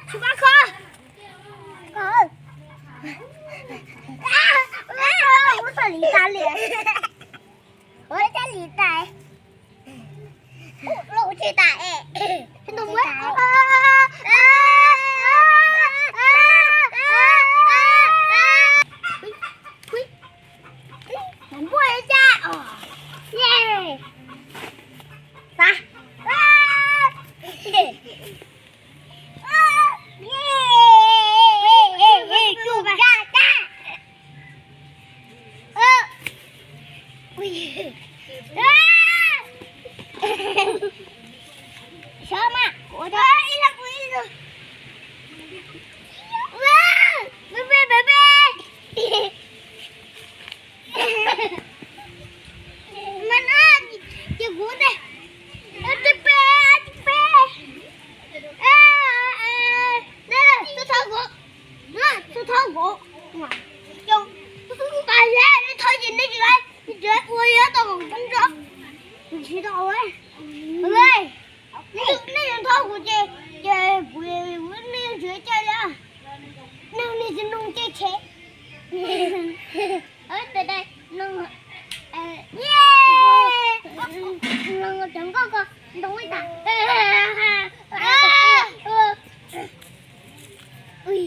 Tsis pab kho. Ua txoj li tas li. Ua txoj li tas. Lub tsis tas es. Tus muab. Npuaj li cas? Xav. Kuv ga ta. Sawv mas, ua ib leeg ua ib leeg. Bye bye, bye bye. Mas no, ces kuv ntej, ib pe, ib pe, tuaj thov kuv, tuaj thov kuv, pas yam nej thov ces nej tsis, nej tsis ua li tau kom kub nrog, tsis tau, nej yuav thov kuv ces, ces kuv, nej yuav tsis caij li, nej, nej tsis nug caij tsheb. Tab sis no, no cov nkauj ko ntoo ib tag. Ui,